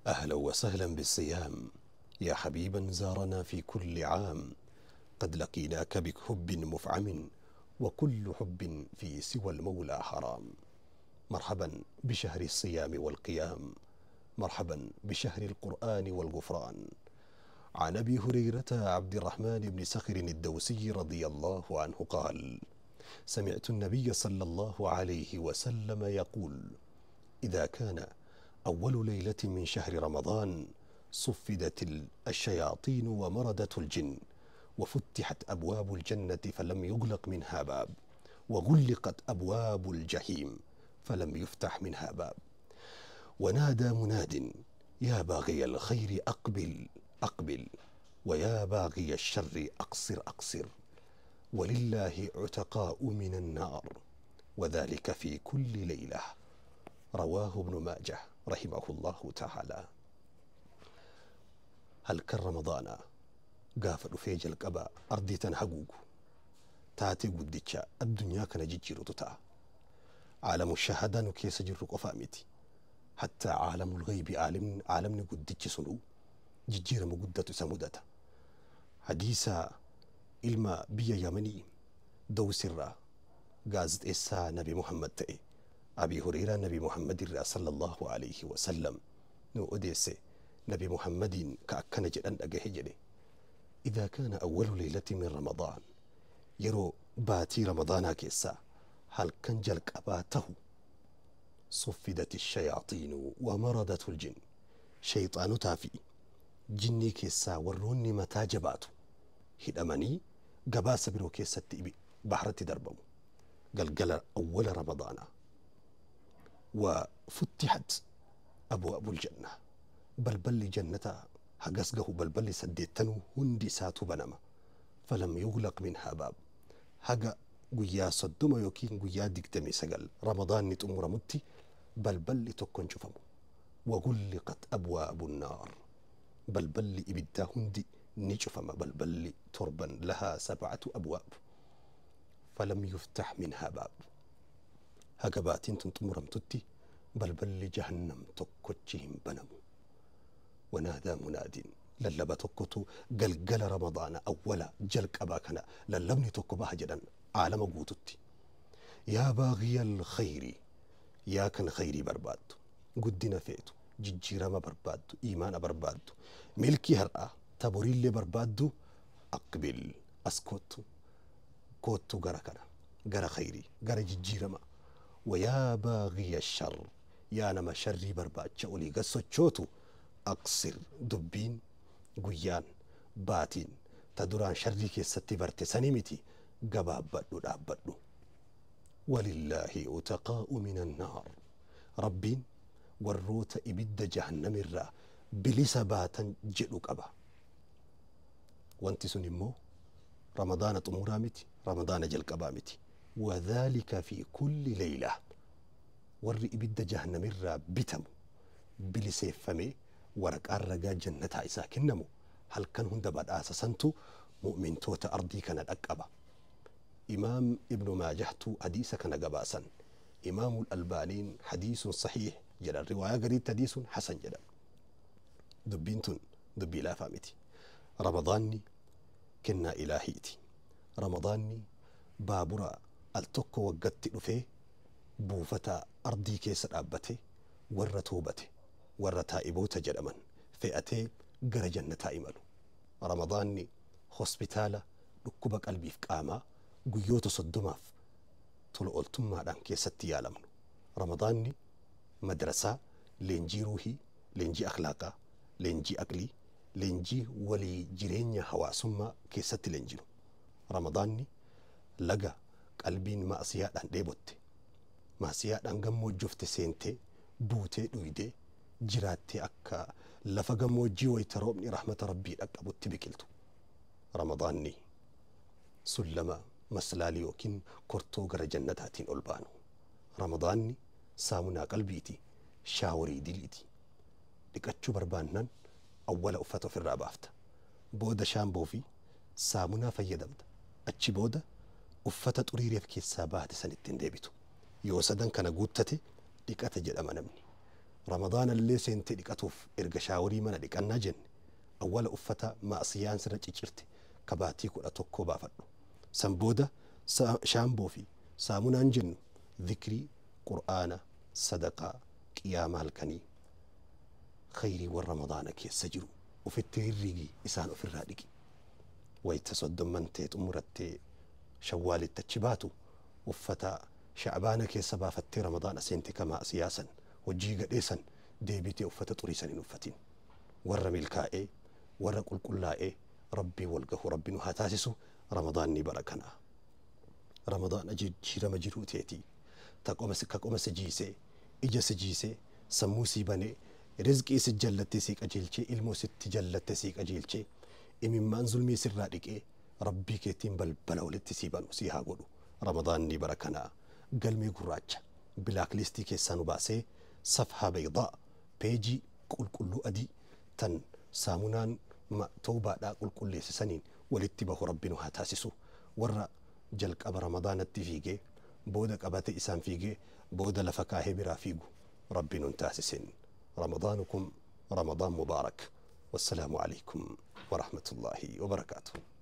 أهلا وسهلا بالصيام يا حبيبا زارنا في كل عام، قد لقيناك بحب مفعم وكل حب في سوى المولى حرام. مرحبا بشهر الصيام والقيام، مرحبا بشهر القرآن والغفران. عن أبي هريرة عبد الرحمن بن سخر الدوسي رضي الله عنه قال: سمعت النبي صلى الله عليه وسلم يقول: إذا كان أول ليلة من شهر رمضان صفدت الشياطين ومردت الجن، وفتحت أبواب الجنة فلم يغلق منها باب، وغلقت أبواب الجحيم فلم يفتح منها باب. ونادى مناد: يا باغي الخير أقبل أقبل، ويا باغي الشر أقصر أقصر، ولله عتقاء من النار، وذلك في كل ليلة. رواه ابن ماجه رحمه الله تعالى. Halkan Ramadaanaa gaafa dhufee jalqaba ardii tan haguugu taatee guddicha addunyaa kana jijjiirutu ta'a. Caalamu shahadaa nu keessa jirru qofaa miti. Hattaa caalamul ghaybi, caalamni guddichi sunuu jijjiirama guddatu isa mudata. Hadiisa ilma biyya Yamanii Dawsirraa gaazexeessaa Nabi Muhammad ta'e Abi Hureyraa Nabi Muhammad irraa sallallahu alayhi wa sallam nu odeesse, Nabi Muhammadiin ka akkana jedhan dhagahe jedhe: إذا كان أول ليلة من رمضان، yeroo baatii Ramadaanaa keessaa halkan jalqabaa tahu، صفدت الشياطين ومردت الجن، shayxaanotaa fi jinnii keessaa warroonni mataa jabaatu hidhamanii gabaasa biroo keessatti baharatti darbamu galgala awwala Ramadaanaa. وفتحت أبواب الجنة، balballi jannataa hagas gahu, balballi saddeettanuu hundi isaatu banama. فلم يغلق منها باب، haga guyyaa 30 yookiin guyyaa 29 Ramadaanni xumuramutti balballi tokko hin cufamu. وغلقت أبواب النار، balballi ibiddaa hundi ni cufama, balballi torban، لها سبعة أبواب، فلم يفتح منها باب، haga baatiin tun xumuramtutti balballi jahannam tokkochi hin banamu. ونادى مناد، lallaba tokkotu galgala Ramadaana awwala jalqabaa kana lallabni tokko baha jedhan caalama guututti: يا باغي الخير، yaa kan khayrii barbaaddu, guddina feetu, jijjiirama barbaaddu, iimaana barbaaddu, milkii har'aa ta boriillee barbaaddu, أقبل، as koottu, koottu gara kana, gara khayrii, gara jijjiirama. ويا باغي الشر، yaa nama sharrii barbaacha olii gad sochootu، أقصر، dubbiin guyyaan baatiin ta duraan sharrii keessatti barte sanii miti, gabaabbadhu, dhaabbadhu. ولله عتقاء من النار، Rabbiin warroota ibidda jahannamirraa bilisa baatan jedhu qaba. Wanti sun immoo Ramadaana xumuraa miti, Ramadaana jalqabaa miti. وذلك في كل ليلة، warri ibidda jahannamirraa bitamu, biliseeffamee waraqaan ragaa jannataa isaa kennamu, halkan hunda badhaasa santu mu'mintoota ardii kana dhaqqaba. Imaam Ibnu Maajahtu hadiisa kana gabaasan. Imaamul Albaaniin حديث صحيح jedhan, riwaayaa gariitti حديث حسن jedhan. Dubbiin tun dubbii laafaa miti. Ramadaanni kennaa ilaahiiti. Ramadaanni baabura al tokko waggatti dhufee buufata ardii keessa dhaabbate, warra toobate, warra taa'iboota jedhaman fe'atee gara jannataa imalu. Ramadaanni hospitaala dhukkuba qalbiif qaamaa guyyoota 30f tola ooltummaadhaan keessatti yaalamnu. Ramadaanni madrasaa leenjii ruuhii, leenjii akhlaaqaa, leenjii aqlii, leenjii walii jireenya hawaasummaa keessatti leenjinu. Ramadaanni laga qalbiin maasiyaadhaan dheebotte, maasiyaadhaan gammoojjofte seentee buutee dhuydee jiraattee akka lafa gammoojjii wayita roobni rahmata Rabbii dhaqqabutti biqiltu. Ramadaanni sullama maslaalii yookiin kortoo gara jannataatiin ol baanu. Ramadaanni saamunaa qalbiiti, shaaworii diliiti. Dhiqachuu barbaannaan awwala uffata ofirraa baafta. Booda shaamboo fi saamunaa fayyadamta. Achi booda uffata xuriireef keessaa baate san ittiin deebitu. Yoo sadan kana guuttate dhiqate jedhama namni. Ramadaanallee seentee dhiqatuuf erga shaaworii mana dhiqannaa jenne, awwala uffata ma'asiyaan sirra ciccirte kabaatii 11 baafadhu. San booda shaamboo fi saamunaan jennu dhikrii, qur'aana, sadaqaa, qiyaama halkanii, khayriiwwan Ramadaana keessa jiru ufitti hirrigi, isaan ofirraa dhiqi. Wayta soddomman tee xumurattee Shawwaalitti achi baatu, uffata Sha'baana keessa baafattee Ramadaana seente ka ma'asiyaasan hojii gadheesan deebitee uffata xuriisan hin uffatin. Warra milkaa'ee, warra qulqullaa'ee Rabbii wal gahu Rabbi nu haa taasisu. Ramadaanni bara kanaa Ramadaana jijjiirama jiruu teetii ta ka qoma si jiisee, ija si jiisee, sammuu sii banee, rizqii si jallattee sii qajeelchee, ilmoo sitti jallatte sii qajeelchee, imimmaan zulmii sirraa dhiqee, Rabbii keetiin balbala walitti sii banu sii haa godhu. Ramadaanni bara kanaa galmee gurraacha black listii keessaa nu baasee safhaa baydaa, peejii qulqulluu adii tan saamunaan tawbaadhaa qulqulleessisaniin walitti bahu Rabbi nu haa taasisu. Warra jalqaba Ramadaanatti fiigee booda qabate isaan fiigee booda lafa kaahee biraa fiigu Rabbi nun taasisin. Ramadaanukum Ramadaan mubaarak. Wassalaamu alaikum warahmatullaahi wabarakaatuh.